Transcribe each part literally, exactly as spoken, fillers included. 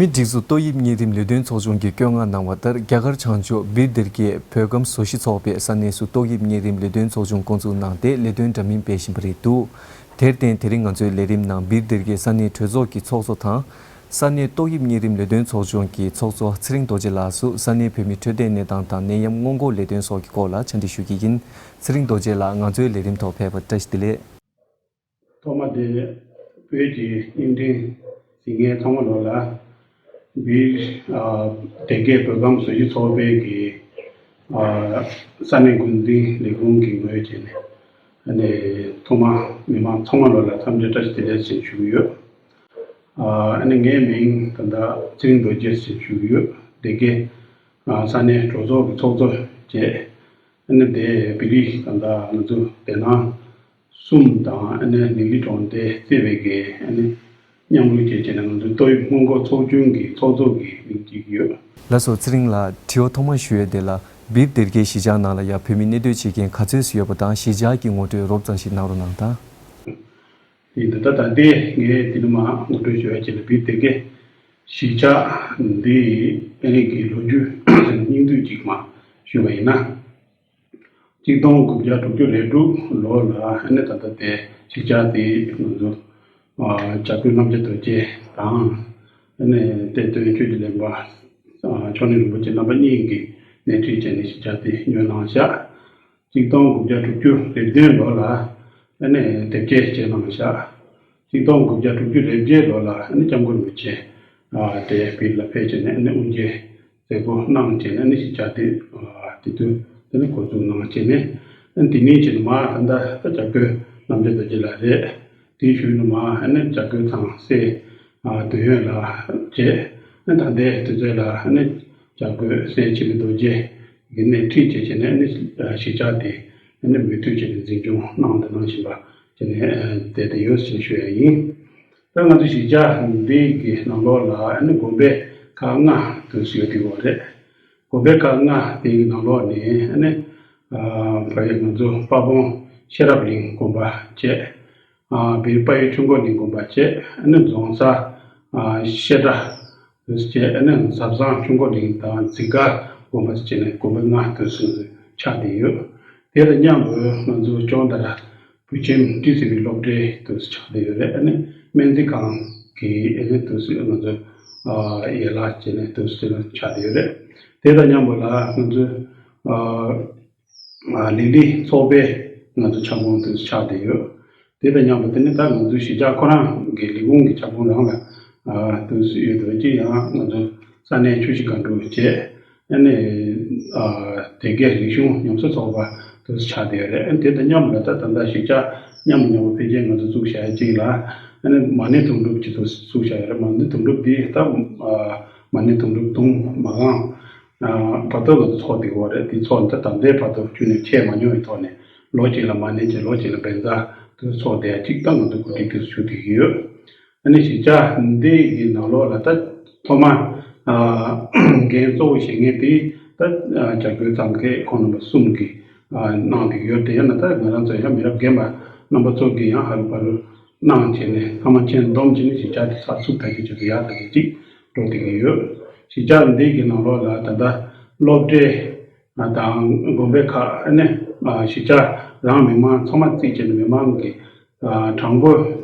མི་སྒྲིག་འཛུགས་ཏོག་དབྱིབས་གཉན་རིམས་ལས་དོན་ཚོགས་ཆུང་གིས་བཀོད་མངགས་གནང་བ་ལྟར། རྒྱ་གར་བྱང་ཕྱོགས་སྦིར་སྡེ་དགེ་བོད་ཁམས་བཟོ་གཞིས་ཚོགས་པས་ས་གནས་སུ་ཏོག་དབྱིབས་གཉན་རིམས་ལས་དོན་ཚོགས་ཆུང་བསྐོ་འཛུགས་གནང་སྟེ། ལས་དོན་འདྲ་མིན་སྤེལ་བཞིན་པ་རེད་འདུག་དེར་བརྟེན། དེ་རིང་ང་ཚོའི་ལས་རིམ་ནང་སྦིར་སྡེ་དགེ་ས་གནས་གྲོས་ཚོགས་ཀྱི་ཚོགས་གཙོ་དང་། ས་གནས་ཏོག་དབྱིབས་གཉན་རིམས་ལས་དོན་ཚོགས་ཆུང་གི་ཚོགས་གཙོ་ཚེ་རིང་རྡོ་རྗེ་ལགས་སུ་ས་གནས་བོད་མིའི་འཕྲོད་བསྟེན་གནས་སྟངས་དང་ནད་ཡམས་སྔོན་འགོག་ལས་དོན་སོགས་ཀྱི་སྐོར་ལ་ཕྱག་འདྲི་ཞུ་གི་ཡིན། ཚེ་རིང་རྡོ་རྗེ་ལགས། ང་ཚོའི་ལས་རིམ་ཐོག་ཕེབས་པར་བཀྲ་ཤིས་བདེ་ལེགས། ཐོག་མ་དེ། བོད་ཀྱི་བརྙན་འཕྲིན་གཟིགས་མཁན་ཚང་མ་ལོ་ལ། སྦིར། ཨ། སྡེ་དགེ་བོད་ཁམས་བཟོ་གཞིས་ཚོགས་པའི་གི། ཨ། ས་གནས་འགོ་འཛིན་ལས་ཁུངས་ཀྱི་ངོས་བྱས་ནས། ཨ་ནི་ཐོག་མ་མི་མང་ཚང་མ་ལོ་ལ་འཚམས་འདྲི་བཀྲ་ཤིས་བདེ་ལེགས་ཞེས་ཞུ་གི་ཡོད། ཨ། ཨ་ནི་ངའི་མིང་ད་ལྟ་ཚེ་རིང་རྡོ་རྗེ་ཞེས་ཞུ་གི་ཡོད། སྡེ་དགེ། ཨ། ས་གནས་གྲོས་ཚོགས་ཀྱི་ཚོགས་གཙོ་བྱས། ཨ་ནི་དེ་བོད་རིགས་ད་ལྟ་ང་ཚོ་བདེ་སྣང་གསུམ་དང་། ཨ་ནི་ལི་ལི་གྲོང་སྡེ་བརྩེ་བའི་གི། ཨ་ནི་མཉམ་རུབ་བྱས་བྱས་ནས་ང་ཚོའི་ཏོག་དབྱིབས་སྔོན་འགོག་ཚོགས་ཆུང་གི་ཚོགས་གཙོ་གི་མིང་བྲིས་ཀྱི་ཡོད། ལགས་སོ། ཚེ་རིང་ལགས། དྲི་བ་ཐོག་མ་ཞུ་ཡས་དེ་ལ། སྦིར་སྡེ་དགེའི་གཞིས་ཆགས་ནང་ལ་ཡ་བོད་མི་གནས་སྡོད་བྱེད་མཁན་ག་ཚོད་ཙམ་ཡོད་པ་དང་། གཞིས་ཆགས་ཀྱི་ངོ་སྤྲོད་རོབ་ཙམ་ཞིག་གནང་རོགས་གནང་དང་། དེ་ད་ལྟ་ད་ལྟའི་ངས་དེ་ནི་མ་ངོ་སྤྲོད་ཞུ་ཡ་བྱས་ན། སྦིར་སྡེ་དགེ་གཞིས་ཆགས་འདི་ཨ་ནི་གི་ལོ་རྒྱུས་སྙིང་བསྡུས་ཅིག་མ་ཞུས་པ་ཡིན་ན། གཅིག་སྟོང་དགུ་བརྒྱ་དྲུག་ཅུ་རེ་དྲུག་ལོ་ལ་ཨ་ནི་ད་ལྟ་དེ་གཞིས་ཆགས་དེ་ང་ཚོ། ཨ། བྱ་རྒོད་རྣམ་རྒྱལ་རྡོ་རྗེ་དང་། ཨ་ནི་གཏེར་སྟོན་ཆོས་ཀྱི་གླིང་པ། ཨ། མཆོག་གླིང་རིན་པོ་ཆེ་རྣམ་པ་གཉིས་ཀྱིས་སྣེ་ཁྲིད་བྱས་ནས་གཞིས་ཆགས་དེ་ཉོས་གནང་བཞག་གཅིག་སྟོང་དགུ་བརྒྱ་དྲུག་ཅུ་རེ་བདུན་ལོ་ལ་ཨ་ནི་དེབ་སྐྱེལ་བྱས་གནང་བཞག་གཅིག་སྟོང་དགུ་བརྒྱ་དྲུག་ཅུ་རེ་བརྒྱད་ལོ་ལ་ཨ་ནི་སྐྱབས་མགོན་རིན་པོ་ཆེ། ཨ། དེ་སྦིར་ལ་ཕེབས་བྱས་ནས་ཨ་ནི་དབུ་འབྱེད་མཛད་སྒོ་གནང་བྱས་ནས། ཨ་ནི་གཞིས་ཆགས་དེ། ཨ། དེ་དུས་དེ་ནི་འགོ་འཛུགས་གནང་བྱས་ནས། ཨ་ནི་དེ་ནས་བྱས་ནས་མ་ད་ལྟ་བྱ་རྒོད་རྣམ་རྒྱལ་རྡོ་རྗེ་ལགས་རེད། དེའི་གཞུག་ནས་མ་ཨ་ནི་བྱ་རྒོད་ཚང་སྲས། ཨ། འདོད་ཡོན་ལགས་བྱས། ཨ་ནི་ད་ལྟའི་དུས་ཚོད་ལ་ཨ་ནི་བྱ་རྒོད་སྲས་འཆི་མེད་རྡོ་རྗེ་གིས་སྣེ་ཁྲིད་བྱས་བྱས་ནས། ཨ་ནི་གཞིས་ཆགས་དེ་ཨ་ནི་མུ་མཐུད་བྱས་ནས་འཛིན་སྐྱོང་གནང་དང་གནང་བཞིན་པ་བྱས་ནས་བསྡད་དེ་ཡོད་ཅེས་ཞུ་ཡ་ཡིན། ད་ང་ཚོ་གཞིས་ཆགས་འདི་གི་ནང་ལོགས་ལ་ཨ་ནི་དགོན་པ་ཁག་ལྔ་དུ་ཡོད་དེ་ཡོད་རེད། དགོན་པ་ཁག་ལྔ་དེའི་ནང་ལོགས་ནས་ཨ་ནི། ཨ། ཕ་གི་ང་ཚོ་དཔལ་སྤུངས་ཤེས་རབ་གླིང་དགོན་པ་བྱས། ཨ། བིར་དཔལ་ཡུལ་ཆོས་འཁོར་གླིང་དགོན་པ་བྱས། ཨ་ནི་རྫོང་སར། ཨ། བཤད་གྲྭ་དུ་བྱས། ཨ་ནི་ཟབ་གསང་ཆོས་འཁོར་གླིང་དང་འཛི་སྒར་དགོན་པ་བྱས་ནས་དགོན་པ་ལྔ་དུ་ཆགས་བསྡད་ཡོད། དེ་དང་མཉམ་དུ་ང་ཚོ་ཅོང་ཏ་ར་བུ་ཆེན་བཀྲིས་ཟེར་བའི་སློབ་གྲྭའི་དུ་ཆགས་བསྡད་ཡོད་རེད། ཨ་ནི་སྨན་རྩིས་ཁང་གི་ཨ་ནི་དུ་ང་ཚོ། ཨ། ཡན་ལག་བྱས་ནས་དུ་ཆགས་བསྡད་ཡོད་རེད། དེ་དང་མཉམ་པོ་ལ་ང་ཚོ། ཨ། ཨ། ལི་ལི་ཚོགས་པའི་ང་ཚོ་ཁྱབ་ཁོངས་དུ་ཆགས་བསྡད་ཡོད། དེ་དང་མཉམ་པོ་དེ་ནི་ད་ང་ཚོའི་གཞིས་ཆགས་ཁོ་རང་གི་ལས་ཁུངས་ཀྱི་ཁྱབ་ཁོངས་རང་ལ། ཨ། དུ་ཡོད་དུ་ཅི་ཡང་ང་ཚོ་ས་གནས་ཆུ་བཞི་སྒང་དྲུག་བཅས། ཨ་ནི། ཨ། སྡེ་དགེ་རིག་གཞུང་ཉམས་གསོ་ཚོགས་པ་དུ་ཆགས་བསྡད་ཡོད་རེད། ཨ་ནི་དེ་དང་མཉམ་པོ་ལ་ད་ད་ལྟ་གཞིས་ཆགས་མཉམ་མཉམ་པོ་འཕེལ་རྒྱས་ང་ཚོ་བཙུགས་བཞག་ཡ་གཅིག་ལ། ཨ་ནི་མ་ཎི་དུང་སྒྲུབ་ཅིག་དུ་བཙུགས་བཞག་ཡོད་རེད། མ་ཎི་དུང་སྒྲུབ་འདི་ད། ཨ། མ་ཎི་དུང་སྒྲུབ་དུང་མ་གང་། ཨ། བར་དུ་ང་ཚོ་ཚོགས་བསྡད་ཡོད་རེད། དེ་ཚོགས་ད་ད་ལྟའི་བར་དུ་ཁྱོན་ནས་ཆད་མ་མྱོང་བའི་ཐོག་ནས་ལོ་གཅིག་ལ་མ་ཎི་བྱས། ལོ་གཅིག་ལ་བཛྲ་དུ་ཚོགས་བསྡད་ཡ་གཅིག་ད་ང་ཚོ་གོ་སྒྲིག་དུ་ཞུ་བསྡད་ཀྱི་ཡོད། ཨ་ནི་གཞིས་ཆགས་འདི་གི་ནང་ལོགས་ལ་ད་ཐོག་མ། ཨ། འགན་གཙོ་བོ་བཞེས་མཁན་དེ་ད། ཨ། བྱ་རྒོད་ཚང་གི་ཁོང་རྣམ་པ་གསུམ་གྱིས། ཨ། གནང་བསྡད་ཀྱི་ཡོད། དེ་ཡང་ན་ད་ང་རང་ཚོ་ཡང་མི་རབས་རྒན་པ་རྣམ་པ་ཚོ་གིས་ཡང་ཧ་རུ་ཕ་རུ་གནང་བྱས་ནས། ཐ་མ་ཁྱེད་འདོམས་བྱས་ནས་གཞིས་ཆགས་དེ་གསར་འཛུགས་ད་གི་ཆེད་དུ་ཡག་ཐག་ཆོད་ཅིག་འགྲོ་བསྡད་ཀྱི་ཡོད། གཞིས་ཆགས་འདི་གི་ནང་ལོགས་ལ་ད་ལྟ་སློབ་གྲྭ་དང་དགོན་པ་ཁག་ནས། ཨ། གཞིས་ཆགས་རང་མི་མང་ཚང་མ་བརྩིས་བྱས་ནས་མི་མང་གི། ཨ། གྲངས་འབོར་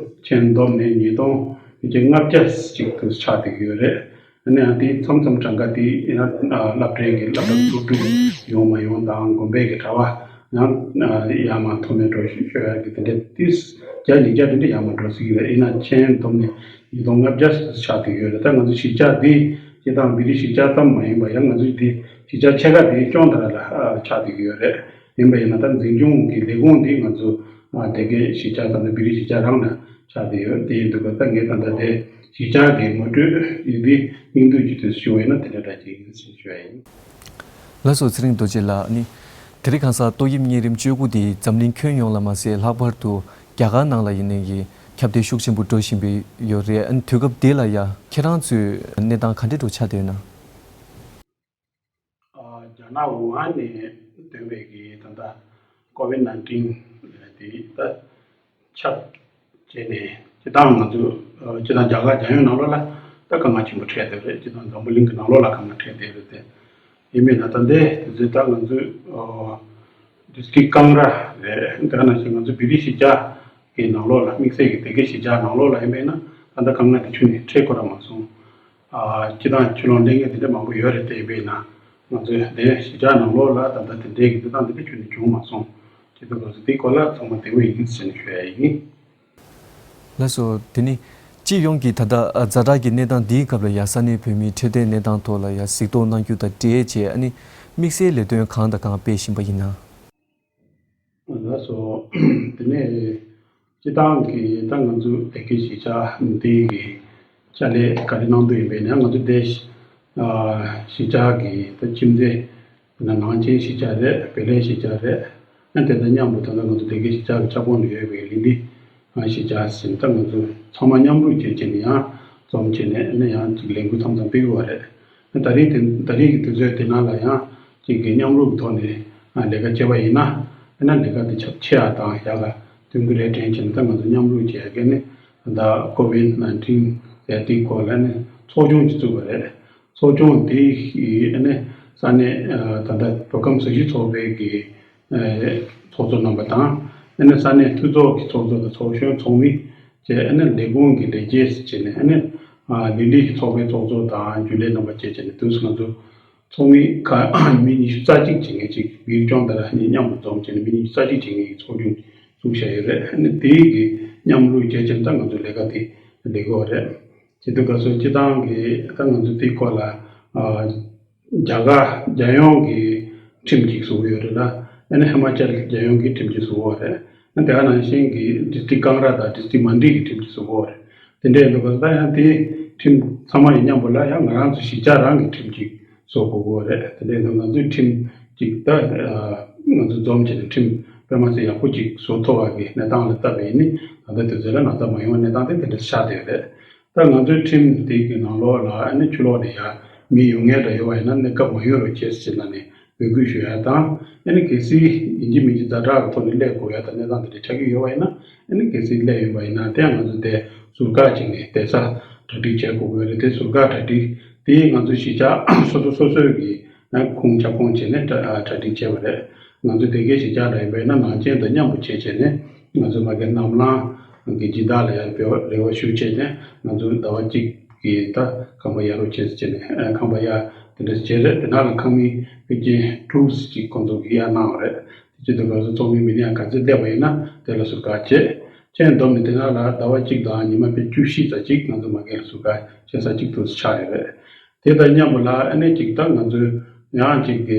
ཁྱེད་འདོམས་ནས་ཉིས་སྟོང་ལྔ་བརྒྱ་ཅིག་ཏུ་ཆགས་བསྡད་ཀྱི་ཡོད་རེད། ཨ་ནི་ཡང་དེ་མཚམས་མཚམས་གྲངས་ཀ་དེ་ཡང་། ཨ། སློབ་གྲྭའི་གི་སློབ་གྲྭ་འཛུགས་སྐྲུན་ཡོང་མ་ཡོང་དང་། དགོན་པའི་གི་གྲྭ་པ་ཡང་། ཨ། ཡར་མར་མཐོ་དམན་འགྲོ་ཤོར་ཡ་གི་དེ་འདྲ་དེ་བརྒྱ་ཉིས་བརྒྱ་དེ་འདྲ་ཡར་མར་འགྲོ་སྲིད་ཀྱི་རེད། ཡིན་ན་ཁྱེད་འདོམས་ནས་ཉིས་སྟོང་ལྔ་བརྒྱ་ཆགས་བསྡད་ཀྱི་ཡོད་རེད། ད་ང་ཚོ་གཞིས་ཆགས་འདི་སྤྱིར་བཏང་བོད་རིགས་གཞིས་ཆགས་ཙམ་མ་ཡིན་པ། ཡང་ང་ཚོ་འདི་གཞིས་ཆགས་ཆེ་ཁག་དེ་ཅོང་ཏ་ར་ལ། ཨ། ཆགས་བསྡད་ཀྱི་ཡོད་རེད། ཡིན་པ་ཡིན་ན་ད་འཛིན་སྐྱོང་གི་ལས་ཁུངས་འདི་ང་ཚོ། ཨ། སྡེ་དགེ་གཞིས་ཆགས་དང་བོད་རིགས་གཞིས་ཆགས་རང་ལ་ཆགས་བསྡད་ཡོད། དེ་ཡིན་དུས་ད་ངས་ད་ལྟ་དེ་གཞིས་ཆགས་ཀྱི་ངོ་སྤྲོད་ཡིན་དུས་སྙིང་བསྡུས་ཀྱི་དུས་སུ་ཞུ་བ་ཡིན་ན་དེ་འདྲ་འདྲ་ཅིག་ཡིན་ཟེར་ཞུ་བ་ཡིན། ལགས་སོ། ཚེ་རིང་རྡོ་རྗེ་ལགས། ནི་དེ་རིང་ཁ་སང་ཏོག་དབྱིབས་གཉན་རིམས་བཅུ་དགུ་དེ་འཛམ་གླིང་ཁྱོན་ཡོངས་ལ་མ་ཟད། ལྷག་པར་དུ་རྒྱ་གར་ནང་ལ་ཡིན་ནའི་ཁྱབ་གདལ་ཤུགས་ཆེན་པོ་འགྲོ་བཞིན་པའི་ཡོད་རེད། ཨ་ནི་དུས་སྐབས་དེ་ལ་ཡ་ཁྱེད་རང་ཚོའི་གནས་སྟངས་ག་འདྲ་འགྲོ་ཆགས་བསྡད་ཡོད་ན། ཨ། རྒྱ་ནག་ཝུ་ཧན་ནས་ཐོན་པའི་གི་ད་ལྟ་ཀོ་ཝིཌ་ནའིན་ཊིན་དེ་ད་ཁྱབ་བྱས་ནས། སྤྱིར་བཏང་ང་ཚོ། ཨ། སྤྱིར་བཏང་རྒྱ་གར་རྒྱལ་ཡོངས་ནང་ལོགས་ལ་ ད་དཀའ་ངལ་ཆེན་པོ་འཕྲད་བསྡད་རེད། སྤྱིར་བཏང་འཛམ་བུ་གླིང་གི་ནང་ལོགས་ལ་དཀའ་ངལ་འཕྲད་བསྡད་རེད་དེ། ཡིན་པས་ན་ད་ལྟའི་དུས་ཚོད་ད་ང་ཚོའི་ཨོ་ཌི་སི་ཊི་རིག་ཀང་ར་རེད། དེ་ག་ནང་བཞིན་ང་ཚོ་བོད་རིགས་གཞིས་ཆགས་ཀྱི་ནང་ལོགས་ལ། དམིགས་བསལ་གྱི་སྡེ་དགེ་གཞིས་ཆགས་ནང་ལོགས་ལ་ཡིན་པས་ན་ད་ལྟ་དཀའ་ངལ་དེ་ཁྱོན་ནས་འཕྲད་དགོས་ར་མ་སོང་། ཨ་སྤྱིར་བཏང་ཕྱི་ལོགས་སླེབས་མཁན་དེ་འདྲ་མང་པོ་ཡོད་རེད་དེ། ཡིན་པས་ན་ང་ཚོའི་དེ་གཞིས་ཆགས་ནང་ལོགས་ལ་ད་ལྟ་དེ་འདྲའི་གི་གནས་སྟངས་དེ་འདྲ་ཁྱོན་ནས་བྱུང་མ་སོང་། སྤྱིར་བཏང་ང་ཚོ་དེའི་སྐོར་ལ་ཚང་མ་བདེ་པོ་ཡིན་ཟེར་ནས་ཞུ་ཡ་ཡིན། ལགས་སོ། དེ་ནི་སྤྱི་ཡོངས་ཀྱི་ད་ལྟ་ཛ་དྲག་གི་གནས་སྟངས་འདིའི་སྐབས་ལ་ཡ་ས་གནས་བོད་མིའི་འཕྲོད་བསྟེན་གནས་སྟངས་ཐོག་ལ་ཡ་གཟིགས་རྟོག་གནང་རྒྱུ་དང་འབྲེལ་བྱས། ཨ་ནི་དམིགས་བསལ་ལས་དོན་གང་དང་གང་སྤེལ་བཞིན་པ་ཡིན་ན། ལགས་སོ། དེ་ནས་སྤྱིར་བཏང་གི་ད་ང་ཚོ་སྡེ་དགེ་གཞིས་ཆགས་འདི་གི་ཕྱག་ལས་ག་རེ་གནང་འདོད་ཡིན་པས་ན། ང་ཚོ་དེ་གཞིས་ཆགས་ཀྱི་ད་ཁྱིམ་མཚེས་ནང་ཆེན་གཞིས་ཆགས་རེད། བེ་ལེ་གཞིས་ཆགས་རེད། ཨ་དེ་དང་མཉམ་པོ་ད་ལྟ་ང་ཚོ་སྡེ་དགེ་གཞིས་ཆགས་ཀྱི་ཁྱབ་ཁོངས་ལ་ཡོད་པའི་ལི་ལི་གཞིས་ཆགས་ཟེར། ད་ང་ཚོ་ཚང་མ་མཉམ་རུབ་བྱས་བྱས་ནས་ཡང་འཛོམས་བྱས་ནས། ཨ་ནི་ཡང་ཅིག་ལས་འགུལ་མཚམས་མཚམས་སྤེལ་གྱི་ཡོད་རེད། ད་རེས་དེ་ད་རེས་ཀྱི་དུས་ཚོད་དེ་ནང་ལ་ཡང་ཅིག་གི་མཉམ་རུབ་ཀྱི་ཐོག་ནས་ལས་ཀ་བྱས་པ་ཡིན་ན། ཨ་ནི་ལས་ཀ་དེ་ཁྱབ་ཆེ་ཡག་དང་ཡག་ག་ཐོན་གྱི་རེད་དྲན་བྱས་ནས། ད་ང་ཚོ་མཉམ་རུབ་བྱས་ཡག་གི་ནི་ད་ལྟ་ཀོ་ཝིཌ་ནའིན་ཊིན་ཟེར་དེའི་སྐོར་ལ་ནི་ཚོགས་ཆུང་ཅིག་བཙུགས་པ་རེད། ཚོགས་ཆུང་དེ་ཨ་ནི་ས་གནས་ད་ལྟ་བོད་ཁམས་བཟང་སྤྱོད་ཚོགས་པའི་གི་ཚོགས་གཙོ་རྣམ་པ་དང་། ཨ་ནི་ས་གནས་འཐུས་ཚོགས་ཀྱི་ཚོགས་གཙོ་དང་ཚོགས་གཞོན་ཚོགས་མི་བཅས། ཨ་ནི་ལས་ཁུངས་ཀྱི་ལས་བྱེད་བཅས་ནས། ཨ་ནི་ལི་ལི་ཚོགས་པའི་ཚོགས་གཙོ་དང་རྒྱུན་ལས་རྣམ་པ་བཅས་བཅས་ནས་དུས་སུ་ང་ཚོ་ཚོགས་མི་ཁག་མི་ཉི་ཤུ་རྩ་གཅིག་བྱེད་མཁན་ཅིག་བིར་ཅོང་དར་གཉིས་མཉམ་དུ་འཛོམས་བྱས་ནས་མི་ཉི་ཤུ་རྩ་གཅིག་བྱེད་མཁན་གྱི་ཚོགས་ཆུང་བཙུགས་བཞག་ཡོད་རེད། ཨ་ནི་དེའི་གི་མཉམ་རུབ་བྱས་བྱས་ནས་ད་ང་ཚོ་ལས་ཀ་དེ་ལས་ཀྱི་ཡོད་རེད། བྱེད་དུས་སྐབས་སུ་སྤྱིར་བཏང་གི་ད་ང་ཚོ་དེའི་སྐོར་ལ་ཨ་རྒྱ་གར་རྒྱལ་ཡོངས་ཀྱི་ཁྲིམས་ཅིག་བཟོ་གི་ཡོད་རེད་ལ། ཨ་ནི་ཧི་མ་ཅལ་རྒྱལ་ཡོངས་ཀྱི་ཁྲིམས་ཅིག་བཟོ་གི་ཡོད་རེད། ཨ་དེ་ག་ནང་བཞིན་གྱི་ཌི་སི་ཊིག་ཀང་ར་དང་ཌི་སི་ཊིག་མན་ཌི་གི་ཁྲིམས་ཅིག་བཟོ་གི་ཡོད་རེད། དེ་འདྲ་ཡིན་དུས་སྐབས་སུ་ད་ཡང་དེའི་ཁྲིམས་ཚང་མ་ཡི་མཉམ་པོ་ལ་ཡང་ང་རང་ཚོ་གཞིས་ཆགས་རང་གི་ཁྲིམས་ཅིག་བཟོ་དགོས་ཀྱི་ཡོད་རེད། དེ་འདྲ་ཡིན་དུས་ང་ཚོའི་ཁྲིམས་ཅིག་ད་ང་ཚོ་འཛོམས་བྱས་ནས་ཁྲིམས་དཔེ་མ་སྲིད་ཡག་པོ་ཅིག་བཟོ་ཐུབ་པ་གི་གནས་སྟངས་ལ་བལྟས་པ་ཡིན་ན། ད་ལྟ་དུས་ཚོད་ལ་ན་ཚ་མ་ཡོང་བའི་གནས་སྟངས་དེ་དེ་འདྲ་ཆགས་བསྡད་ཡོད་རེད། ད་ང་ཚོའི་ཁྲིམས་དེ་གི་ནང་ལོགས་ལ་ཨ་ནི་ཕྱི་ལོགས་ནས་ཡང་མི་ཡོང་མཁན་འདྲ་ཡོད་པ་ཡིན་ན་གནས་སྐབས་མ་ཡོང་རོགས་བྱེད་ཟེར་ནས་འབོད་སྐུལ་ཞུ་ཡ་དང་། ཨ་ནི་གལ་སྲིད་ཡིན་གཅིག་མིན་གཅིག་ཛ་དྲག་གི་ཐོག་ནས་སླེབས་དགོས་ཡ་དང་གནས་སྟངས་དེ་འདྲ་ཆགས་ཀྱི་ཡོད་པ་ཡིན་ན། ཨ་ནི་གལ་སྲིད་སླེབས་ཡོང་པ་ཡིན་ན་དེ་ཡང་ང་ཚོ་དེ་ཟུར་བཀག་བྱས་ནས་བསྡད་ས་གྲ་སྒྲིག་བྱེད་དགོས་ཀྱི་ཡོད་རེད། དེ་ཟུར་བཀག་གྲ་སྒྲིག་དེ་ང་ཚོ་གཞིས་ཆགས་སོ་སོ་སོ་སོའི་གི་ཁོངས་ཁྱབ་ཁོངས་བྱས་ནས་གྲ་གྲ་སྒྲིག་བྱས་པ་རེད། ང་ཚོ་སྡེ་དགེ་གཞིས་ཆགས་ལ་ཡིན་པས་ན་ནང་ཆེན་དང་མཉམ་པོ་བྱས་བྱས་ནས་ང་ཚོ་མ་གི་ནམ་ལངས་ཀྱི་སྦྱིན་བདག་ལ་ཡར་འབད་རེ་བ་ཞུ་བྱས་ནས། ང་ཚོ་ཟླ་བ་གཅིག་གི་ད་ཁང་པ་གཡར་རོགས་བྱས་ཟེར་བྱས་ནས་ཁང་པ་གཡར་དེ་འདྲ་བྱས་རེད། དེ་ནང་ལ་ཁང་མིག་ཕལ་ཆེར་དྲུག་ཅིག་ཁོང་ཚོ་གིས་གཡར་གནང་བ་རེད། དེ་བྱེད་དུས་སྐབས་སུ་ཚོགས་མི་མི་སྣ་ག་ཚོད་སླེབས་པ་ཡིན་ན་དེ་ལ་ཟུར་བཀག་བྱས། ཁྱེད་བསྡོམས་ནས་དེ་ནང་ལ་ཟླ་བ་གཅིག་དང་ཉི་མ་ཕལ་བཅུ་བཞི་ཙམ་ཅིག་ང་ཚོ་མ་གི་ལ་ཟུར་བཀག་བྱས་ས་གཅིག་ཏུ་ཆགས་ཡོད་རེད། དེ་དང་མཉམ་པོ་ལ་ཨ་ནི་ཅིག་ད་ང་ཚོས་ཡང་ཅིག་གི་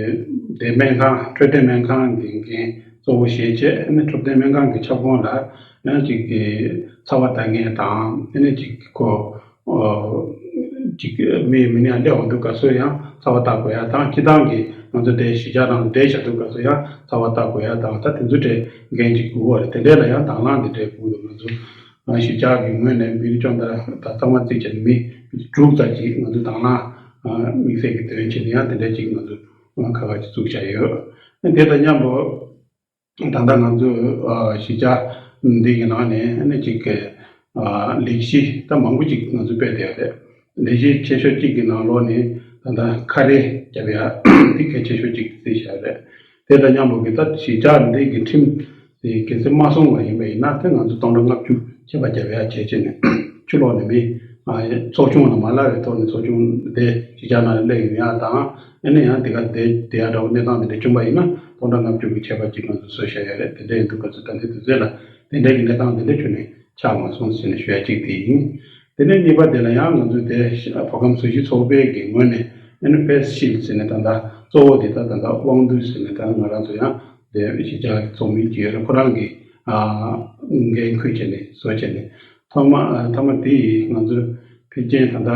དེ་སྨན་ཁང་འཕྲོད་བསྟེན་སྨན་ཁང་གི་འགན་གཙོ་བོ་བཞེས་བྱས། ཨ་ནི་འཕྲོད་བསྟེན་སྨན་ཁང་གི་ཁྱབ་ཁོངས་ལ་ཡང་ཅིག་གི་ཚ་བ་ལྟ་མཁན་དང་། ཨ་ནི་ཅིག་གི་ཁོ་ཅིག་མི་མི་ནས་སླེབས་འོང་དུས་སྐབས་སུ་ཡང་ཚ་བ་ལྟ་དགོས་ཡ་དང་། སྤྱིར་བཏང་གི་ང་ཚོ་དེ་གཞིས་ཆགས་ནང་བསྡད་བཞག་དུས་སྐབས་སུ་ཡང་ཚ་བ་ལྟ་དགོས་ཡ་དང་། ད་དེ་ཚོ་དེ་འགན་ཅིག་དགོས་པ་རེད། དེ་འདྲས་ལ་ཡང་དང་བླངས་དེ་འདྲས་དགོས་འདུག་ང་ཚོ། གཞིས་ཆགས་ཀྱི་ངོས་ནས་མི་རེ་བཅོམ་ལྡན་འདས་དང་ཚང་མ་བརྩིས་བྱས་ནས་མི་དྲུག་ཙམ་ཅིག་ང་ཚོ་དང་བླངས་དམིགས་བསལ་གྱི་དོན་བྱས་ནས་ཡང་དེ་འདྲ་ཅིག་ང་ཚོ་ཁག་ཁག་ཅིག་བཙུགས་བཞག་ཡོད། དེ་དང་མཉམ་པོ་ད་ལྟ་ང་ཚོ་གཞིས་ཆགས་འདི་གི་ནང་ནས་ནི་ཅིག་གི་ལས་གཞི་ད་མང་པོ་ཅིག་ང་ཚོ་སྤེལ་བསྡད་ཡོད་རེད། ལས་གཞི་ཆེ་ཤོས་གཅིག་གི་ནང་ལོགས་ནས་ད་ལྟ་ཁ་རས་རྒྱབ་ཡ་འདི་གལ་ཆེ་ཤོས་ཅིག་བརྩིས་བཞག་རེད། དེ་དང་མཉམ་པོ་གི་ད་གཞིས་ཆགས་འདི་གི་ཁྲིམས་དེ་གལ་སྲིད་མ་སྲུང་བ་ཡིན་པ་ཡིན་ན་དེ་ང་ཚོ་སྟོང་ཕྲག་ལྔ་བཅུ་ཆད་པ་རྒྱབ་ཡ་བྱས་བྱས་ནས་ཕྱི་ལོགས་ནས་མི་ཚོགས་ཆུང་ལ་མ་ལབ་པའི་ཐོག་ནས་ཚོགས་ཆུང་དེ་གཞིས་ཆགས་ནང་ལ་སླེབས་ཡོང་ཡ་དང་། ཨ་ནི་ཡང་དེ་ག་དེ་དེ་ཡ་འདྲ་བོ་གནས་སྟངས་དེ་འདྲ་བྱུང་པ་ཡིན་ན་སྟོང་ཕྲག་ལྔ་བཅུ་གི་ཆད་པ་ཅིག་ང་ཚོ་བཟོས་བཞག་ཡ་རེད། དེ་འདྲ་ཡིན་དུས་སྐབས་སུ་ད་ལྟའི་དུས་ཚོད་ལ་དེ་འདྲ་གི་གནས་སྟངས་དེ་འདྲ་ཁྱོན་ནས་ཆགས་མ་སོང་ཟེར་ནས་ཞུ་ཡ་གཅིག་དེ་ཡིན། དེ་ནས་གཉིས་པ་དེ་ལ་ཡང་ང་ཚོས་དེ་བོད་ཁམས་བཟང་སྤྱོད་ཚོགས་པའི་གི་ངོས་ནས་ཨ་ནི་ཕེ་སི་ཤིལ་ཟེར་ནས་ད་ལྟ་གཙོ་བོ་དེ་ད་ད་ལྟ་དབང་འདུས་ཟེར་ནས་ད་ང་རང་ཚོ་ཡང་དེ་གཞིས་ཆགས་ཚོགས་མི་གཅིག་ཡོད་རེད། ཁོ་རང་གི་འགན་ཁུར་བྱས་ནས་བཟོ་བྱས་ནས་ཐོག་མ་ཐོག་མ་དེ་ཡིས་ང་ཚོས་ཕལ་ཆེར་ད་ལྟ་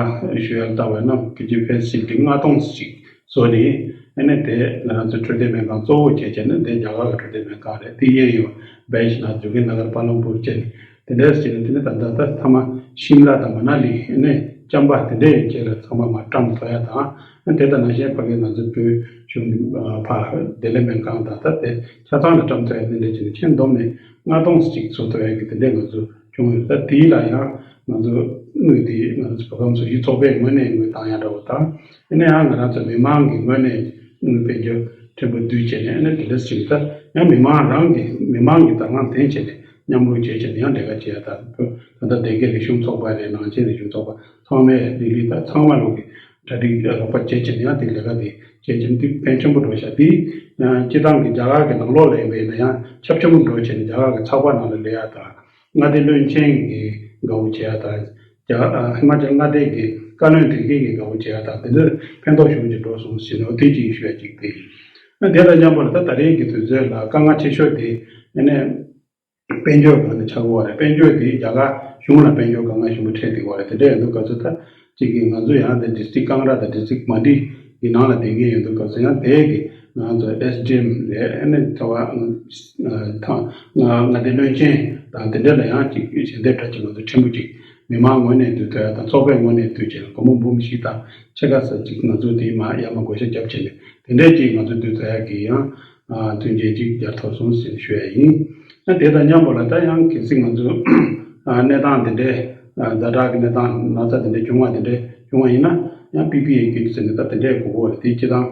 ཞུ་ཡ་ལྟ་བས་ན་ཕལ་ཆེར་ཕེ་སི་ཤིལ་ལྔ་སྟོང་ཞིག་བཟོ་ནས། ཨ་ནི་དེ་ང་རང་ཚོ་འཕྲོད་བསྟེན་སྨན་ཁང་གཙོ་བོ་བྱས་བྱས་ནས་དེ་རྒྱ་གར་གྱི་འཕྲོད་བསྟེན་སྨན་ཁང་རེད། དེ་གཡས་གཡོན་བེ་ཤི་ན་ཛུ་གི་ན་གར་པ་ལམ་པུར་བྱས་ནས་དེ་འདྲས་བྱས་ནས། དེ་ནས་ད་ལྟ་ད་ཐ་མ་ཤིམ་ལ་དང་མ་ན་ལི་ཨ་ནི་ཅམ་པ་དེ་འདྲས་ཡོད་བྱས་ལ་ཚང་མ་མར་བཀྲམ་ཐུབ་ཡ་དང་། ཨ་དེ་དང་ནང་བཞིན་ཕ་གི་ང་ཚོ་བོད་གཞུང་ཕ་བདེ་ལེགས་སྨན་ཁང་དང་ད་དེ་ཆ་ཚང་ལ་བཀྲམ་ཐུབ་ཡ་དེ་འདྲས་བྱས་ནས་ཁྱོན་བསྡོམས་ནས་ལྔ་སྟོང་ཅིག་བཟོ་ཐུབ་ཡ་གི་དེ་འདྲས་ང་ཚོ་བྱུང་ཡོད། ད་དེ་ལ་ཡང་ང་ཚོ་ དངུལ་དེ་ང་རང་ཚོ་བོད་ཁམས་སུ་གཞི་ཚོགས་པའི་ངོས་ནས་དངུལ་བཏང་ཡ་འདྲ་བོ་དང་། ཨ་ནི་ཡང་ང་རང་ཚོ་མི་མང་གི་ངོས་ནས་དངུལ་དཔལ་འབྱོར་ཕྲན་བུ་བསྡུས་བྱས་ནས། ཨ་ནི་དེ་འདྲ་ཞིག་ད་ཡང་མི་མང་རང་གི་མི་མང་གི་དང་བླངས་ལྡན་བྱས་ནས་མཉམ་རུབ་བྱས་བྱས་ནས་ཡང་ལས་ཀ་བྱེད་ཡ་དང་། ད་ལྟ་སྡེ་དགེ་རིག་གཞུང་ཚོགས་པ་རེད། ནང་ཆེན་རིག་གཞུང་ཚོགས་པ་ཚང་མས་ལི་ལི་ད་ཚང་མ་ལོག་གི་གྲ་སྒྲིག་རོགས་པ་བྱས་བྱས་ནས་ཡང་དེ་ལས་ཀ་དེ་བྱས་བྱས་ནས་དེ་ཕན་ཆེན་པོ་འགྲོ་ཤག་དེ་སྤྱི་བཏང་གི་རྒྱ་གར་གྱི་ནང་ལོགས་ལ་ཡིན་པ་ཡིན་ན་ཡང་ཁྱབ་ཆེན་པོ་འགྲོ་བྱས་ནས་རྒྱ་གར་གྱི་ཚགས་པར་ནང་ལ་སླེབས་ཡ་དང་། མངའ་སྡེ་བློན་ཆེན་གྱིས་དགའ་བོ་བྱེད་ཡ་དང་། རྒྱ་ཨ་ཧི་མ་ཅལ་མངའ་སྡེ་གི་བཀའ་བློན་དེ་གས་ཀྱིས་དགའ་བོ་བྱེད་ཡ་དང་། དེ་འདྲ་ཕན་ཐོགས་ཞེ་པོ་ཅིག་འགྲོ་སོང་ཟེར་ནས་འོ་དེ་ཅིག་ཞུ་ཡ་ཅིག་དེ་ཡིན། ཨ་དེ་དང་མཉམ་པོ་ལ་ད་ད་རེས་ཀྱི་དུས་ཚོད་ལ་དཀའ་ངལ་ཆེ་ཤོས་དེ་ཨ་ནི་དཔལ་འབྱོར་སྒང་ནས་ཆགས་ཀྱི་ཡོད་རེད། དཔལ་འབྱོར་དེ་རྒྱ་གར་གཞུང་ལ་དཔལ་འབྱོར་དཀའ་ངལ་ཞེ་པོ་འཕྲད་བསྡད་ཡོད་རེད། དེ་འདྲ་ཡིན་དུས་སྐབས་སུ་ད་གཅིག་གིས་ང་ཚོ་ཡང་དེ་ཌི་སི་ཊིག་ཀང་ར་དང་ཌི་སི་ཊིག་མན་ཌི་གི་ནང་ལ་བསྡད་མཁན་ཡིན་དུས་སྐབས་སུ་ཡང་དེ་གི་ང་ཚོ་ཨེ་སི་ཌི་ཨེམ་རེད། ཨ་ནི་ད་བར་ཐང་མངའ་སྡེ་བློན་ཆེན་དང་དེ་འདྲ་ལ་ཡང་ཅིག་ཞལ་འདེབས་འདྲ་ཅིག་ང་ཚོ་ཕྲན་བུ་ཅིག་མི་མང་ངོས་ནས་བསྡུ་ཐུབ་ཡ་དང་། ཚོགས་པའི་ངོས་ནས་བསྡུ་བྱས་སྒོར་མོ་འབུམ་བཞི་དང་ཕྱེད་ཀ་ཙམ་ཅིག་ང་ཚོ་དེ་མར་ཡར་མར་བགོ་བཤའ་བརྒྱབ་བྱས་ནས་དེ་འདྲས་ཅིག་ང་ཚོ་བསྡུ་ཐུབ་ཡ་གི་ཡང་མཐུན་རྐྱེན་ཅིག་སྦྱར་ཐུབ་སོང་ཟེར་ཞུ་ཡ་ཡིན། ཨ་དེ་དང་མཉམ་པོ་ལ་ད་ཡང་གལ་སྲིད་ང་ཚོ་གནས་སྟངས་དེ་འདྲས་ཛ་དྲག་གི་གནས་སྟངས་ན་ཚ་དེ་འདྲས་བྱུང་བ་དེ་འདྲས་བྱུང་བ་ཡིན་ན་ཡང་པི་པི་ཨེ་ཀིཊ་ཟེར་ནས་ད་དེ་འདྲས་དགོས་ཀྱི་ཡོད་རེད། དེ་སྤྱི་བཏང་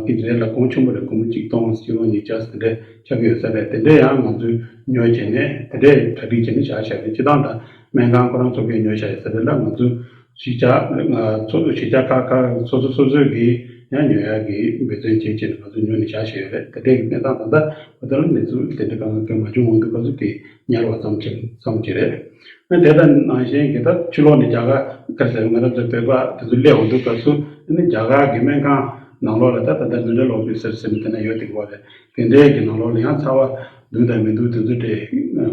ཀིཊ་རེ་ལ་གོང་ཆེན་པོ་རེད། སྒོར་མོ་གཅིག་སྟོང་ཕྱེད་ཀ་ཉིས་བརྒྱ་ཟེར་དེ་འདྲས་ཆགས་ཀྱི་ཡོད་ས་རེད། དེ་འདྲས་ཡང་ང་ཚོས་ཉོས་བྱས་ནས་དེ་འདྲས་གྲ་སྒྲིག་བྱས་ནས་བཞག་བཞག་རེད། སྤྱི་བཏང་ད་སྨན་ཁང་ཁོ་རང་ཚོ་གིས་ཉོས་བཞག་ཡོད་ས་རེད་ལ། ང་ཚོས་གཞིས་ཆགས་ང་ཚོ་གཞིས་ཆགས་ཁག་ཁག་སོ་སོ་སོ་སོས་ཀྱིས་ཡང་ཉོ་ཡག་གི་འབད་བརྩོན་བྱེད་ཅེས་ང་ཚོས་ཉོ་ནས་བཞག་བཞག་ཡོད་རེད། དེ་འདྲའི་གནས་སྟངས་ད་ལྟ་བར་དུ་ལ་གནས་ཚུལ་དེ་འདྲ་གང་གང་མ་བྱུང་འོང་དུས་སྐབས་སུ་དེ་ཉར་བ་ཙམ་ཅིག་ཙམ་ཅིག་རེད། ཨ་དེ་དང་ནང་བཞིན་གྱི་ད་ཕྱི་ལོགས་ནས་རྒྱ་གར་ག་ཟེར་ང་རང་ཚོའི་བོད་པ་དེ་ཚོ་སླེབས་འོང་དུས་སྐབས་སུ་ཨ་ནི་རྒྱ་གར་གྱི་སྨན་ཁང་ནང་ལོགས་ལ་ད་ད་ལྟ་ནུས་ཌལ་ཨོ་ཕི་སར་ཟེར་ནས་དེ་ན་ཡོད་དེ་གོ་རེད། དེ་འདྲའི་གི་ནང་ལོགས་ལ་ཡང་ཚ་བ་འདུག་དང་མི་འདུག་དེ་ཚོ་དེ་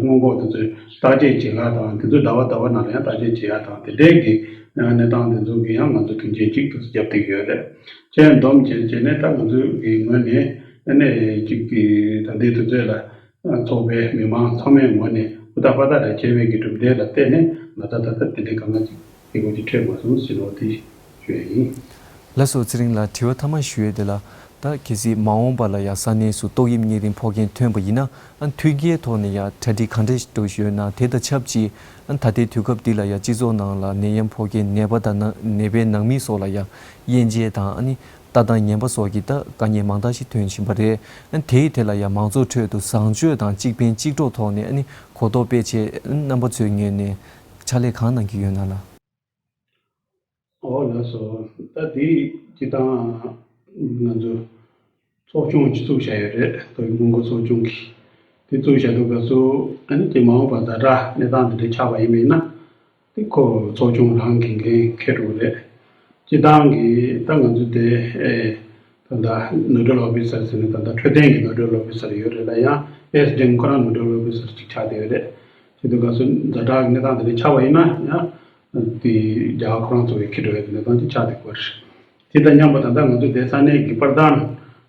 སྔོན་འགོག་དེ་ཚོ་བརྟག་དཔྱད་བྱེད་ག་དང་། དེ་ཚོ་ཟླ་བ་ཟླ་བ་ནང་ལ་ཡང་བརྟག་དཔྱད་བྱེད་ཡ་དང་། དེ་འདྲའི་གི་གནས་སྟངས་དེ་ཚོ་གི་ཡང་ང་ཚོ་མཐུན་རྐྱེན་གཅིག་ཏུ་རྒྱབ་བསྡད་ཡོད་རེད། ཁྱེད་འདོམས་བྱས་བྱས་ནས་ད་ང་ཚོའི་གི་ངོས་ནས་ཨ་ནི་གཅིག་གི་ད་ལྟའི་དུས་ཚོད་ལ་ཚོགས་པའི་མི་མང་ཚང་མའི་ངོས་ནས་ཧུར་ཐག་པ་ཐག་རེ་བྱས་པའི་གི་གྲུབ་འབྲས་ལ་བརྟེན་ནས་ང་ཚོ་ད་ལྟ་དེ་འདྲའི་དཀའ་ངལ་གྱི་སྐད་ཆ་འཕྲད་མ་སོང་ཟེར་ནོ་དེ་ཞུ་ཡ་ཡིན། ལགས་སོ། ཚེ་རིང་ལགས། དྲི་བ་མཐའ་མ་ཞུ་ཡས་དེ་ལ། ད་གལ་སྲིད་མ་འོངས་པ་ལ་ཡང་ས་གནས་སུ་ཏོག་དབྱིབས་གཉན་རིམས་ཕོག་མཁན་ཐོན་པ་ཡིན་ན། ཨ་མཐུན་རྐྱེན་ཐོག་ནས་ཡང་གྲ་སྒྲིག་ག་འདྲ་འགྲོ་བཞིན་ཡོད་ན། དེ་དང་ཆབས་ཅིག་ཨ་ད་ལྟའི་དུས་སྐབས་འདི་ལ་ཡང་སྤྱི་ཚོགས་ནང་ལ་ནད་ཡམས་ཕོག་མཁན་ནད་པ་དང་ནད་པའི་ནང་མི་སོགས་ལ་ཡང་དབྱེ་འབྱེད་དང་། ཨ་ནི་ལྟ་སྟངས་ངན་པ་སོགས་ཀྱི་ད་དཀའ་ངལ་མང་དག་ཞིག་ཐོན་བཞིན་པ་རེད། ཨ་དེའི་ཐད་ལ་ཡང་མང་ཚོགས་ཁྲོད་དུ་བཟང་སྤྱོད་དང་གཅིག་ཕན་གཅིག་གྲོགས་ཐོག་ནས་ཨ་ནི་གོ་རྟོགས་སྤེལ་ཆེད་རྣམ་པ་ཚོའི་ངོས་ནས་ཕྱག་ལས་གང་གནང་གི་ཡོད་ན་ལགས། ཨོ་ལགས་སོ། ད་དེ་སྤྱི་བཏང་ང་ཚོ་ཚོགས་ཆུང་ཅིག་བཙུགས་བཞག་ཡོད་རེད། ཏོག་དབྱིབས་སྔོན་འགོག་ཚོགས་ཆུང་གི། དེ་བཙུགས་བཞག་དུས་སྐབས་སུ་ཨ་ནི་དེ་མ་འོངས་པར་ཛ་དྲག་གནས་སྟངས་འདི་འདྲ་ཆགས་པ་ཡིན་པ་ཡིན་ན། དེ་ཁོ་ཚོགས་ཆུང་རང་འགན་འཁྱེར་འགྲོ་གི་རེད། སྤྱི་བཏང་གི་ད་ང་ཚོ་དེ་ཨེ་ད་ལྟ་ནོ་ཌལ་ཨོ་ཕི་སར་ཟེར་ནས་ད་ལྟ་འཕྲོད་བསྟེན་གྱི་ནོ་ཌལ་ཨོ་ཕི་སར་ཡོད་རེད་ལ། ཡང་ཨེ་སི་ཌི་ཨེམ་ཁོ་རང་ནོ་ཌལ་ཨོ་ཕི་སར་ཅིག་ཆགས་བསྡད་ཡོད་རེད། བྱེད་དུས་སྐབས་སུ་ཛ་དྲག་གི་གནས་སྟངས་དེ་འདྲ་ཆགས་པ་ཡིན་ན་ཡང་དེ་རྒྱ་གར་ཁོ་རང་ཚོ་གིས་འཁྱེར་འགྲོ་ཡ་གི་གནས་སྟངས་དེ་ཆགས་བསྡད་ཀྱི་ཡོད་རེད། དེ་དང་མཉམ་པོ་ད་ལྟ་ང་ཚོ་དེ་ས་གནས་ཀྱི་པར་དང་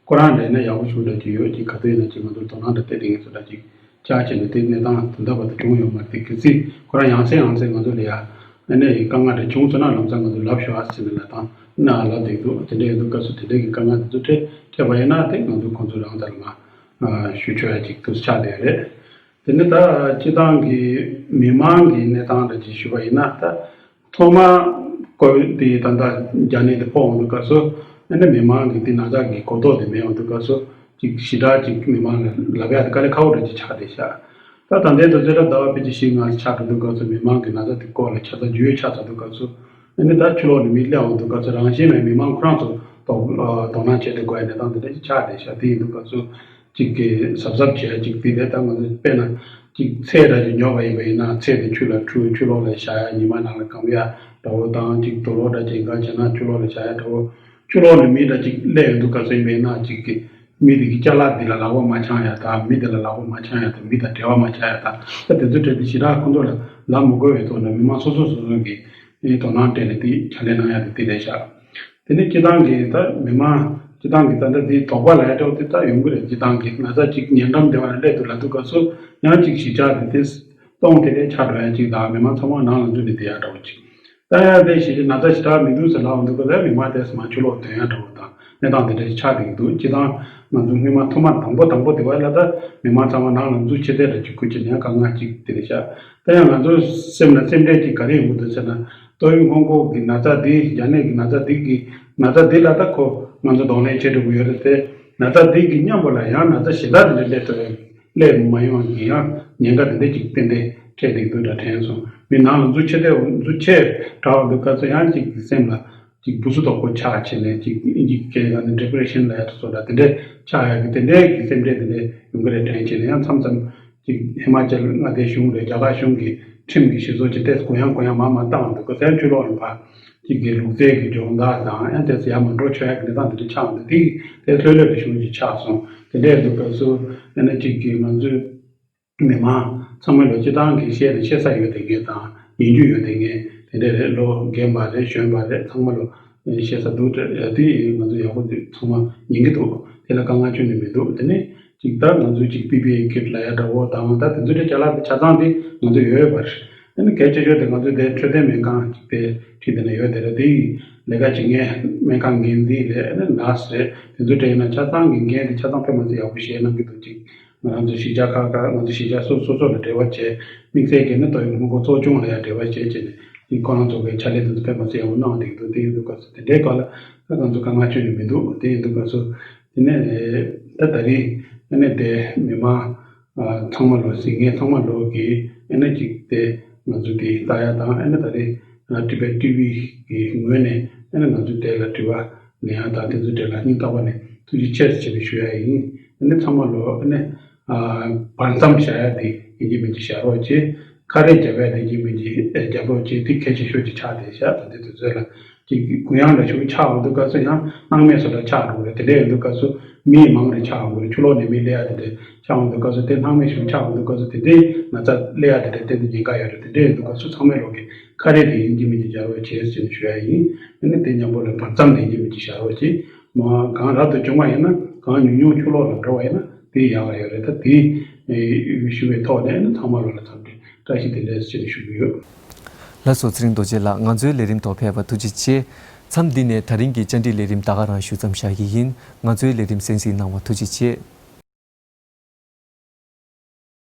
ཁོ་རང་འདྲ་ཡིན་ན་ཡག་པོ་ཞེ་པོ་འདྲ་ཅིག་ཡོད་ཅིག་ག་ཚོད་ཡིན་ན་ཅིག་ང་ཚོར་དོ་སྣང་འདྲ་སྟེར་བསྡད་མཁན་ཚོ་འདྲ་ཅིག་ཆགས་བྱས་ནས་དེ་གནས་སྟངས་དེ་འདྲ་བར་དུ་བྱུང་ཡོད་མ་རེད། དེ་གལ་སྲིད་ཁོ་རང་ཡང་སེ་ཡང་སེ་ང་ཚོ་ལ་ཡ་ཨ་ནི་དཀའ་ངལ་འདྲ་བྱུང་སོང་ན་ལམ་སང་ང་ཚོ་ལབ་ཤོག་ཨ་ཟེར་ནས་ལབ་སྟངས་ན་ལབ་བསྡད་འདུག་དེ་འདྲ་ཡིན་དུས་སྐབས་སུ་དེ་འདྲ་གི་དཀའ་ངལ་དེ་ཚོ་འཕྲད་འཕྲད་པ་ཡིན་ན་དེ་ང་ཚོ་ཁོང་ཚོ་རང་དང་ལ་མ་ཞུ་ཆོག་ཡ་ཅིག་ཏུ་ཆགས་བསྡད་རེད། དེ་ནི་ད་སྤྱི་བཏང་གི་མི་མང་གི་གནས་སྟངས་འདྲ་ཅིག་ཞུ་བ་ཡིན་ན། ད་ཐོག་མ་ཀོ་ཝིཌ་དེ་ད་ལྟ་རྒྱ་ནད་དེ་ཕོག་འོང་དུས་སྐབས་སུ་ཨ་ནི་མི་མང་གི་དེ་ན་ཚ་གི་གོ་རྟོགས་དེ་མེད་འོང་དུས་སྐབས་སུ་ཅིག་ཞེ་དྲག་ཅིག་མི་མང་ལ་ལབ་ཡ་དེ་དཀའ་ལས་ཁག་པོ་འདྲ་ཅིག་ཆགས་བསྡད་ཤག་ད་ད་ལྟའི་དུས་ཚོད་ལ་ཟླ་བ་ཕལ་ཆེར་བཞི་ལྔ་ཆགས་འགྲོ་དུས་སྐབས་སུ་མི་མང་གི་ན་ཚ་དེ་སྐོར་ལ་ཆ་ཚང་བརྗོད་ཡོད་ཆགས་ཚར་དུས་སྐབས་སུ། ཨ་ནི་ད་ཕྱི་ལོགས་ནས་མི་སླེབས་འོང་དུས་སྐབས་སུ་རང་བཞིན་མེད་མི་མང་ཁོ་རང་ཚོ་དོ་དོ་སྣང་བྱེད་དུ་དགོས་ཡ་གནས་སྟངས་དེ་འདྲ་ཞིག་ཆགས་བསྡད་ཤག་དེ་ཡིན་དུས་སྐབས་སུ་གཅིག་གི་གཟབ་གཟབ་བྱེད་ཡ་གཅིག་དེ་རེད། ད་ང་ཚོ་དཔེར་ན་གཅིག་ཚལ་འདྲ་ཞིག་ཉོ་བ་ཡིན་པ་ཡིན་ན་ཚལ་དེ་ཆུ་ལ་འཁྲུ་ཆུ་ལོག་ལ་བཞག་ཡ་ཉི་མ་ནང་ལ་སྐམ་ཡ་འདྲ་བོ་དང་། གཅིག་དུག་ལོག་འདྲ་ཅིག་འགའ་བྱས་ན་ཆུ་ལོག་ལ་བཞག་ཡ་འདྲ་བོ། ཕྱི་ལོགས་ནས་མི་འདྲ་ཅིག་སླེབས་ཡོང་དུས་སྐབས་སུ་ཡིན་པ་ཡིན་ན་གཅིག་གི་མི་དེ་གི་ཅ་ལག་འདི་ལ་ལག་པ་མ་འཆང་ཡ་དང་། མི་དེ་ལ་ལག་པ་མ་འཆང་ཡ་དང་། མི་དང་འབྲེལ་བ་མ་འཆང་ཡ་དང་། ད་དེ་ཚོ་འདྲ་དེ་ཞེ་དྲག་ཁོང་ཚོ་ལ་ལབ་མི་དགོས་པའི་ཐོག་ནས་མི་མང་སོ་སོ་སོ་སོ་གི་དོ་སྣང་སྤྲད་ནས་དེ་ཕྱག་ལས་གནང་ཡ་དེ་དེ་རེད་ཤག་དེ་ནས་སྤྱི་བཏང་གི་ད་མི་མང་སྤྱི་བཏང་གི་ད་ལྟ་དེ་དོགས་པ་ལ་ཡ་འདྲ་བོ་དེ་ད་ཡོང་གི་རེད། སྤྱི་བཏང་གི་ན་ཚ་ཅིག་ཉེ་འགྲམ་དེ་བ་ལ་སླེབས་འདུག་ལབ་དུས་སྐབས་སུ་ཡང་ཅིག་གཞིས་ཆགས་དེ་དེ་སྟོང་དེ་ལས་ཆགས་འགྲོ་ཡ་ཅིག་དང་། མི་མང་ཚང་མ་ནང་ལ་འཛུལ་ནས་བསྡད་ཡ་འདྲ་བོ་ཅིག་ད་ཡང་དེ་ཞིག་ན་ཚ་ཞེ་དྲག་མི་འདུག་ཟེར་ལབ་འོང་དུས་སྐབས་ལ་མི་མང་དེ་ཚོ་མར་ཕྱི་ལོགས་ཐོན་ཡ་འདྲ་བོ་དང་ གནས་སྟངས་དེ་འདྲ་ཞིག་ཆགས་བསྡད་ཀྱི་འདུག་སྤྱིར་བཏང་ང་ཚོ་སྔོན་མ་ཐོག་མར་དང་པོ་དང་པོ་དེ་བ་ལ་ད་མི་མང་ཚང་མ་ནང་ལ་འཛུལ་ཕྱིར་ཐལ་འདྲ་ཅིག་ཁུར་གྱི་ནས་དཀའ་ངལ་ཅིག་དེ་འདྲ་ཤར། ད་ཡང་ང་ཚོ་སེམས་ལ་སེམས་ཁྲལ་ཅིག་ག་རེ་ཡོང་གི་འདུག་ཟེར་ན། ཏོག་དབྱིབས་སྔོན་འགོག་གི་ན་ཚ་འདི་རྒྱ་ནད་ཀྱི་ན་ཚ་འདི་གི་ན་ཚ་འདི་ལ་ད་ཁོ་ང་ཚོ་གདོང་ལེན་བྱེད་འགྲོ་གི་ཡོད་རེད་དེ། ན་ཚ་འདི་གི་མཉམ་པོ་ལ་ཡང་ན་ཚ་གཞན་དག་དེ་འདྲ་སླེབས་ཐུབ་ཡ་སླེབས་མ་ཡོང་གི་ཡང་ཉེན་ཁ་དེ་འདྲ་ཅིག་ཏན་ཏན་འཕྲད་བསྡད་འདུག་འདྲ་དྲན་སོང་། མི་ནང་ལ་འཛུལ་ཕྱིར་ཐལ་འཛུལ་ཕྱིར་དྲགས་འདུག་སྐབས་སུ་ཡང་ཅིག་སེམས་ལ་ཅིག་སྦུ་སུ་དོག་པོ་ཆགས་བྱས་ནས་ཅིག་དབྱིན་ཇིའི་སྐད་ནང་ནས་ཌི་པི་རེ་ཤན་ལབ་ཡ་དེ་ཚོ་འདྲ་དེ་འདྲ་ཆགས་ཡ་གི་དེ་འདྲའི་གི་སེམས་ཁྲལ་དེ་འདྲ་ཡོང་གི་རེད་དྲན་བྱས་ནས་ཡང་མཚམས་མཚམས་ཅིག་ཧི་མ་ཅལ་མངའ་སྡེའི་གཞུང་རེད་རྒྱ་གར་གཞུང་གི་ཁྲིམས་ཀྱི་གཞི་བཟོ་ཅིག་ཏེ་གུ་ཡངས་གུ་ཡངས་མང་མང་བཏང་འདུག་གོ་སའི་ཆུ་ལོག་ཡོང་བ་ཅིག་གི་ལུག་རྫས་ཀྱི་སྦྱོང་བརྡར་དང་ཡང་དེ་ཚོ་ཡར་མར་འགྲོ་ཆོག་ཡ་གི་གནས་སྟངས་དེ་འདྲ་ཆགས་འདུག་དེ་དེ་ལྷོད་ལྷོད་དུ་གཞུང་ཅིག་ཆགས་སོང་། དེ་འདྲའི་འདུག་སྐབས་སུ་ཨ་ནི་ཅིག་གི་ང་ཚོས་མི་མང་ཚང་མ་ལོ་སྤྱི་བཏང་གི་བཤད་ནས་བཤད་ས་ཡོད་དེ་ངས་དང་ཉན་རྒྱུ་ཡོད་དེ་ངས་དེ་འདྲ་རེད། ལོ་རྒན་པ་རེད་གཞོན་པ་རེད་ཚང་མ་ལོ་བཤད་ས་འདུག་དེ་ང་ཚོ་ཡག་པོ་འདུག་ཚང་མ་ཉན་གི་འདུག་དེ་ལ་དཀའ་ངལ་ཁྱོན་ནས་མི་འདུག་དེ་ནས་ཅིག་ད་ང་ཚོའི་ཅིག་པི་པི་ཨེ་ཀིཊ་ལ་ཡ་འདྲ་བོ་དང་ད་དེ་ཚོ་དེ་ཅ་ལག་དེ་ཆ་ཚང་དེ་ང་ཚོ་ཡོད་ཡོད་པ་རེད། དེ་ནི་གལ་ཆེ་ཤོས་དེ་ང་ཚོའི་དེ་འཕྲོད་བསྟེན་སྨན་ཁང་ཅིག་དེ་ཁྲིད་དེ་ནས་ཡོད་དེ་རེད། དེ་ཡི་ལས་ཀ་བྱེད་མཁན་སྨན་ཁང་འགན་འཛིན་རེད་ཨ་ནི་ནར་སི་རེད། དེ་ཚོ་དེ་ཡིན་ན་ཆ་ཚང་གི་འགན་དེ་ཆ་ཚང་དཔེ་མ་སྲིད་ཡག་པོ་བཞེས་གནང་གི་འདུག་ཅིག་ང་རང་ཚོ་གཞིས་ཆགས་ཁག་ཁག་ང་ཚོ་གཞིས་ཆགས་སོ་སོ་སོ་ལ་འབྲེལ་བ་བྱས་དམིགས་བསལ་གྱི་ནི་ཏོག་དབྱིབས་སྔོན་འགོག་གཙོ་སྐྱོང་ལ་ཡང་འབྲེལ་བ་བྱས་བྱས་ནས་དེ་ཁོ་རང་ཚོ་གི་ཕྱག་ལས་དེ་ཚོ་དཔེ་མ་སྲིད་ཡག་པོ་གནང་བསྡད་ཀྱི་འདུག་དེ་ཡིན་དུས་སྐབས་སུ་དེ་འདྲའི་སྐབས་ལ་ད་ང་ཚོ་དཀའ་ངལ་ཁྱོན་ནས་མི་འདུག་དེ་ཡིན་དུས་སྐབས་སུ་དེ་ནས་ད་ད་རིང་ཨ་ནི་དེ་མི་མང་ཚང་མ་ལོ་གཟིགས་མཁན་ཚང་མ་ལོ་གི་ཨ་ནི་ཅིག་དེ་ང་ཚོ་དེ་ལྟ་ཡ་དང་ཨ་ནི་ད་རེས་ཊི་བེཊ་ཊི་ཝི་གི་ངོས་ནས་ཨ་ནི་ང་ཚོ་དེ་ལ་དྲི་བ་ལེན་ཡ་དང་དེ་ཚོ་དེ་ལ་སྙིང་ཐག་པ་ནས་ཐུགས་རྗེ་ཆེ་ཟེར་ཞུ་ཡ་ཡིན། ཨ་ནི་ཚང་མ་ལོ་ཨ་ནི་བར་མཚམས་བཞག་ཡ་དེ་ཡིན་གཅིག་མིན་གཅིག་བཞག་རོགས་བྱེད། ཁ་རས་རྒྱབ་ཡ་དེ་ཡིན་གཅིག་མིན་གཅིག་རྒྱབ་རོགས་བྱེད། དེ་གལ་ཆེ་ཤོས་ཅིག་ཆགས་བསྡད་ཤག་ད་དེ་དུས་ཚོད་ལ། ཅིག་གུ་ཡངས་ལ་ཞུགས་ཆགས་འོང་དུས་སྐབས་སུ་ཡང་སྣང་མེད་བཟོ་འདྲ་ཆགས་འགྲོ་གི་རེད། དེ་འདྲ་ཡིན་དུས་སྐབས་སུ་མི་མང་རེ་ཆགས་འོང་གི་རེད། ཆུ་ལོག་ནས་མི་སླེབས་ཡ་དེ་འདྲ་ཆགས་འོང་དུས་སྐབས་སུ་དེ་སྣང་མེད་ཞུགས་ཆགས་འོང་དུས་སྐབས་སུ་དེ་འདྲའི་ན་ཚ་སླེབས་ཡ་དེ་འདྲ་དེ་འདྲ་ཉེན་ཁ་ཡོད་རེད། དེ་འདྲ་ཡིན་དུས་སྐབས་སུ་ཚང་མས་ལོག་གི་ཁ་རས་དེ་ཡིན་གཅིག་མིན་གཅིག་སྦྱར་རོགས་བྱེད་ཟེར་ནས་ཞུ་ཡ་ཡིན། ཨ་ནི་དེ་མཉམ་པོ་ལ་བར་མཚམས་དེ་ཡིན་གཅིག་མིན་གཅིག་བཞག་རོགས་བྱེད། མ་གང་རབ་ཏུ་བྱུང་བ་ཡིན་ན་གང་ཉུང་ཉུང་ཆུ་ལོག་ལ་འགྲོ་བ་ཡིན་ན་དེ་ཡག་ག་ཡོད་རེད། ད་དེ་ཞུ་བའི་ཐོག་ནས་ཨ་ནི་ཚང་མ་ལོ་ལ་འཚམས་འདྲི་བཀྲ་ཤིས་བདེ་ལེགས་ཟེར་ནས་ཞུ་གི་ཡོད། ལགས་སོ། ཚེ་རིང་རྡོ་རྗེ་ལགས་ང་ཚོའི་ལས་རིམ་ཐོག་ཕེབས་པར་ཐུགས་རྗེ་ཆེ། མཚམས་འདི་ནས་ད་རིང་གི་བཅར་འདྲི་ལས་རིམ་ད་ག་རང་ཞུ་མཚམས་བཞག་གི་ཡིན། ང་ཚོའི་ལས་རིམ་གསན་གཟིགས་གནང་བར་ཐུགས་རྗེ་ཆེ།